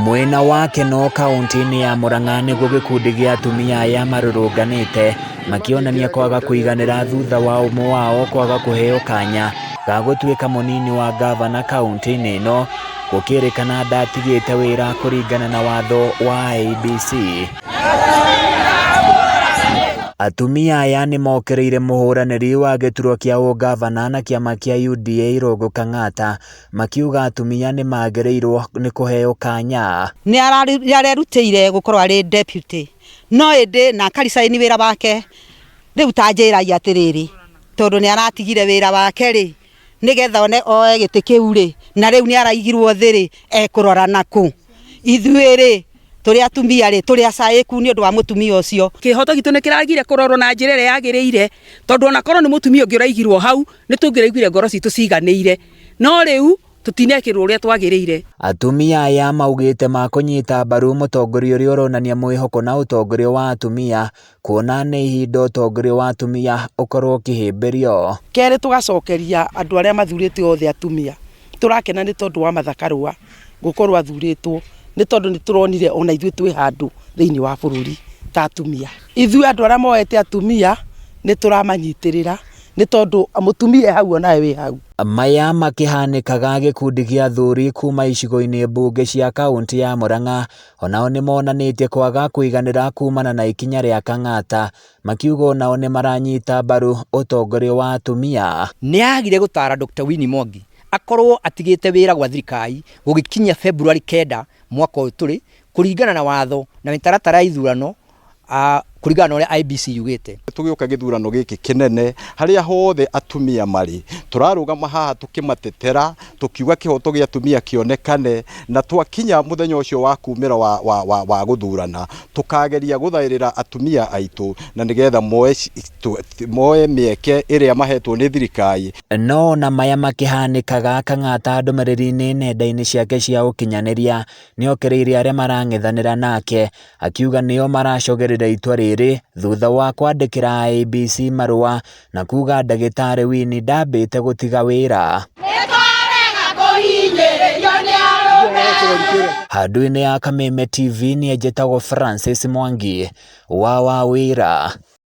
Mwena wa Kenol kauntĩ-inĩ ya Murang'a nĩguo gĩkundi gĩa atumia aya marũrũnganĩte makĩonania kwaga kũiganĩra thutha wa ũmwe wao kwaga kũheo kanya ga gũtuĩka mũnini wa ngavana kauntĩ-inĩ ĩno gũkĩrĩkana ndatigĩte wĩra kũringana na watho wa IEBC. Atumia aya nĩ mokĩrĩire mũhũranĩri wa gĩturwa kĩa ũngavana na kĩama kĩa UDA Irũngũ Kang'ata makiuga atumia nĩ magĩrĩirwo nĩ kũheo kanya. Nĩ arerutĩire gũkorwo arĩ deputy no ĩndĩ na akaricaini wĩra wake. Rĩu ta njĩrai atĩrĩrĩ, tondũ nĩ aratigire wĩra wake rĩ, nĩgetha one oe gĩtĩ kĩu rĩ, na rĩu nĩ araigirwo thĩ rĩ, ekũrora nakũ? Ithuĩ rĩ, tũrĩ atumia rĩ, tũrĩ acaĩku nĩ ũndũ wa mũtumia ũcio. Kĩhoto gitũ nĩ kĩragire kũrorwo na njĩra ĩrĩa yagĩrĩire, tondũ ona korwo nĩ mũtumia ũngĩ ũraigirwo hau, nĩ tũngĩraiguire ngoro citũ ciganĩire. No rĩu tũtinekĩrwo ũrĩa twagĩrĩire. Atumia aya maugĩte makũnyita mbaru mũtongoria ũrĩa ũronania mwĩhoko na ũtongoria wa atumia kuona nĩ ihinda ũtongoria wa atumia ũkorwo ũkĩhĩmbĩrio. Kerĩ tũgacokeria andũ arĩa mathurĩte othe atumia, tũrakena nĩ tondũ wa Martha Karũa gũkorwo athurĩtwo, nĩ tondũ nĩ tũronire ona ithuĩ twĩ handũ thĩinĩ wa bũrũri ta atumia. Ithuĩ andũ arĩa moete atumia nĩ tũramanyitĩrĩra nĩ tondũ mũtumia e hau onawe wĩ hau. Maya makĩhanĩkaga gĩkundi gĩa athuri kuma icigo-inĩ mbunge cia kauntĩ ya Murang'a onao nĩmonanĩtie kwaga kũiganĩra kumana na ikinya rĩa Kang'ata makiuga onao nĩmaranyita mbaru ũtongoria wa atumia. Nĩ agire gũtaara Dr Winnie Mwangi akorwo atigĩte wĩra gwa thirikari gũgĩkinyia February 9 mwaka ũyũ tũrĩ, kũringana na watho na mĩtaratara ya ithurano kũringana na ũrĩa IEBC yugĩte. Tũgĩũka gĩthurano gĩkĩ kĩnene harĩa hothe atumia marĩ, tũrarũgama haha tũkĩmatetera, tũkiuga kĩhoto gĩa atumia kĩonekane, na twakinya mũthenya ũcio wa kumĩra wa, wa, wa, wa gũthurana, tũkageria gũthaĩrĩra atumia aitũ na nĩgetha moe, moe mĩeke ĩrĩa mahetwo nĩ thirikari. No ona maya makĩhanĩkaga, Kang'ata ndũmĩrĩri-inĩ nenda-inĩ ciake cia ũkinyanĩria nĩokĩrĩire arĩa marang'ethanĩra nake akiuga nĩo maracogerera itua rĩrĩ thutha wa kwandĩkĩra IEBC marũa na kuga ndagĩtarĩ Winnie ndambĩte gũtiga wĩra. Handũ-inĩ ya Kameme TV niĩ njĩtagwo Francis Mwangi wa Wawĩra.